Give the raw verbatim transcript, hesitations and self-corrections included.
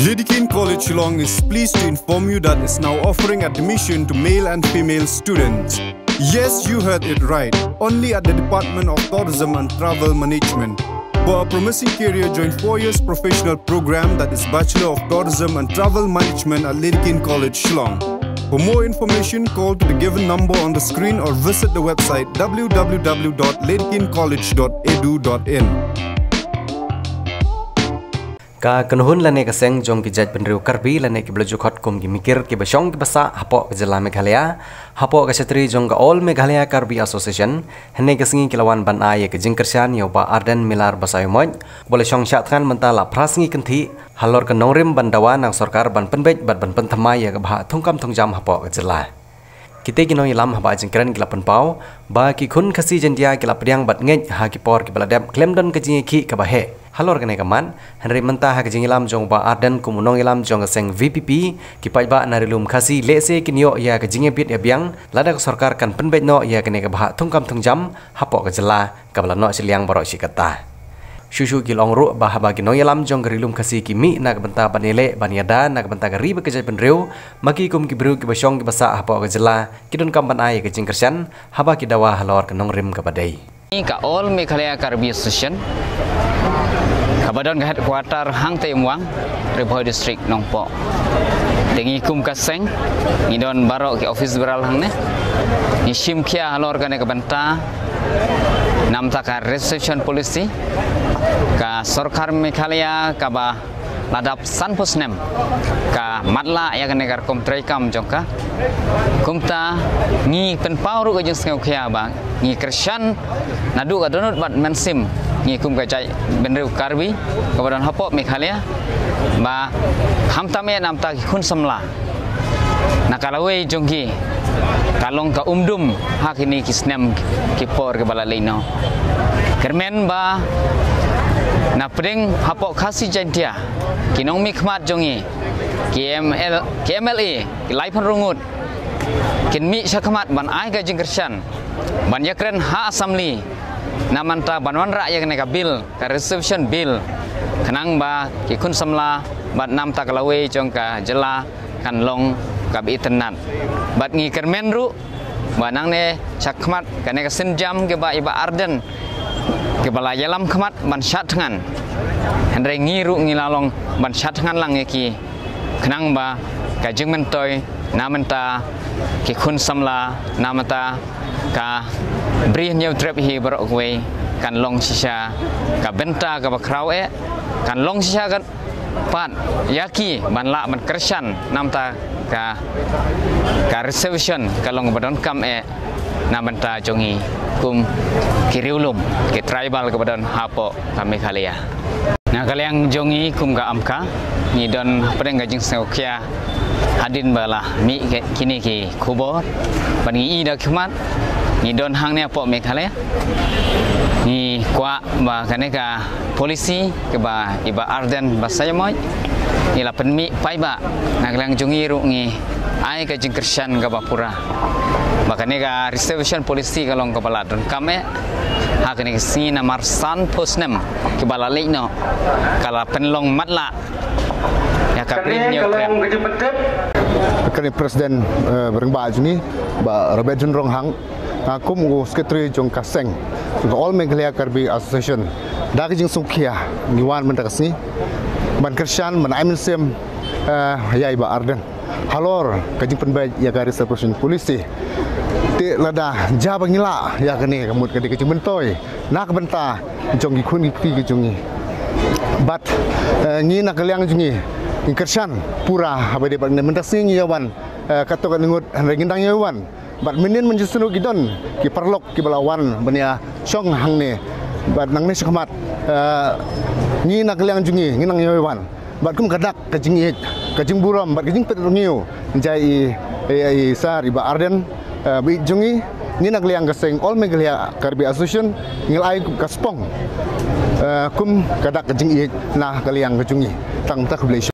Lady Keane College Shillong is pleased to inform you that it's now offering admission to male and female students. Yes, you heard it right. Only at the Department of Tourism and Travel Management. For a promising career, join four years professional program, that is Bachelor of Tourism and Travel Management at Lady Keane College Shillong. For more information, call to the given number on the screen or visit the website w w w dot lady keane college dot e d u dot i n. Ka kynhun lane ka seng jong ki jaitbynriew Karbi lane kiba la ju khot kum ki mikir kiba shong kiba sah hapoh ka jylla Meghalaya, hapoh ka shatri jong ka All Meghalaya Karbi Association, hynne ka sngi ki la wan ban ai ïa ka jingkyrshan ïa u Bah Ardent Miller Basaiawmoit, uba la shong shah thngan mynta la phra sngi kynthih, halor ka nongrim ban dawa na ka sorkar ban pynbeit bad ban pynthymmai ïa ka bhah thungkam thungjam hapoh ka jylla. Kita ki nongïalam ha ba jingkren ki la pynpaw ba ki khun Khasi Jaintia ki la pdiang bad ngeit ha ki por kiba la dep khlem don ka jingïakhih kaba heh halor kane ka mat, hynrei mynta ha ka jingïalam jong u Bah Ardent kum u nongïalam jong ka seng VPP, ki paidbah na Ri Lum Khasi lehse kin ïoh ïa ka jingïabit ïabiang lada ka sorkar kan pynbeit noh ïa kane ka bhah thungkam thungjam hapoh ka jylla kaba la noh shiliang baroh shi katta. Shuh shuh ki la ong ruh ba haba ki nongïalam jong ka Ri Lum Khasi ki mih na ka bynta ban ïaleh ban ïada na ka bynta ka ri bad ka jaitbynriew, ma ki kum ki briew kiba shong kiba sah hapoh ka jylla ki donkam ban ai ka jingkyrshan haba ki dawa halor ka nongrim kaba dei. Ka All Meghalaya Karbi Association kaba don ka headquarter hangta Umwang, Ri Bhoi District, Nongpoh. Te ngi kum ka seng ngi don baroh ki office bearer hangne. Ngi shim khia halor kane ka bynta namta ka reservation policy ka sorkar Meghalaya kaba la dap sanphew snem ka matlah ïa kane ka rukom treikam jong ka. Kumta ngi pynpaw ruh ka jingsngewkhia ba ngi kyrshan naduh ka dohnud bad mynsiem, ngi kum ka jaitbynriew Karbi kaba don hapoh Meghalaya, ba khamtam eh namta ki khun samla na ka lawei jong ki ka long ka umdum ha kine ki snem ki por kiba la leit noh. Kyrmen ba na pdeng hapoh Khasi Jaintia ki nongmihkhmat jong ngi, ki ML, ki MLA, ki laiphew hynriew ngut kin mih shakhmat ban ai ka jingkyrshan ban ïakren ha Assembly na mynta ban wanrah ïa kane ka bill, ka reservation bill, khnang ba ki khun samla bad namta ka lawei jong ka jylla kan long kaba itynnad. Bad ngi kyrmen ruh ba nangne shakhmat kane ka sienjam kaba i Bah Ardent kaba la ïalam khmat ban shad thngan, hynrei ngi ruh ngi la long ban shad thngan lang ïa ki, khnang ba ka jingmyntoi na mynta ki khun samla, na mynta ka Bri Hynñiewtrep hi baroh kawei kan long shisha ka bynta kaba khraw eh, kan long shisha ka pat ïa ki ban lah ban kyrshan namta ka, ka reservation ka long ba donkam eh na bynta jong ngi kum ki riewlum, ki tribal kaba don hapoh ka Meghalaya. Na ka liang jong ngi kum ka AMKA ngi don hapdeng ka jingsngewkhia hadien ba la mih kine ki khubor bad ngi i da khmat ngi don hangne hapoh Meghalaya. Ngi kwah ba kane ka policy kaba i Bah Ardent Basaiawmoit i la pynmih paidbah, na ka liang jong ngi ruh ngi ai ka jingkyrshan kaba pura ba kane ka reservation policy ka long kaba la donkam eh. Ha kane ka sngi namar sanphew snem kiba la leit noh ka la pynlong matlah ïa ka Bri Hynñiewtrep. Kane President, eh, ba rangbah jong ngi, Bah Robert John Ronghang, nga kum u Secretary jong ka seng jong ka All Meghalaya Karbi Association, da ka jingsngewkhia ngi wan mynta ka sngi ban kyrshan, ban ai mynsiem, eh, ïa i Bah Ardent halor ka jingpynbeit ïa ka reservation policy. Te lada jia ba ngi lah ïa kane, ka mut ka dei ka jingmyntoi na ka bynta jong ki khun ki kti ki jong ngi. Bad, eh, ngi na ka liang jong ngi ngi kyrshan pura haba dei bad ngi mynta ka sngi ngi ïa wan, eh, katto katne ngut, hynrei ngi dang ïa wan. Bad mynnin mynjur shuh ki don ki paralok kiba la wan ban ïa shong hangne. Bad nangne shakhmat, eh, ngi na ka liang jong ngi ngi nang ïa wan. Bad kum ka dak ka jingïeit, ka jingburom bad ka jingpeit rngiew jong i, i, i Sir i Bah Ardent, eh, ba ïeit jong ngi, ngi na ka liang ka seng All Meghalaya Karbi Association ngi la ai ka spong, eh, kum ka dak ka jingïeit na ka liang ka jong ngi. Tang ba ta khublei.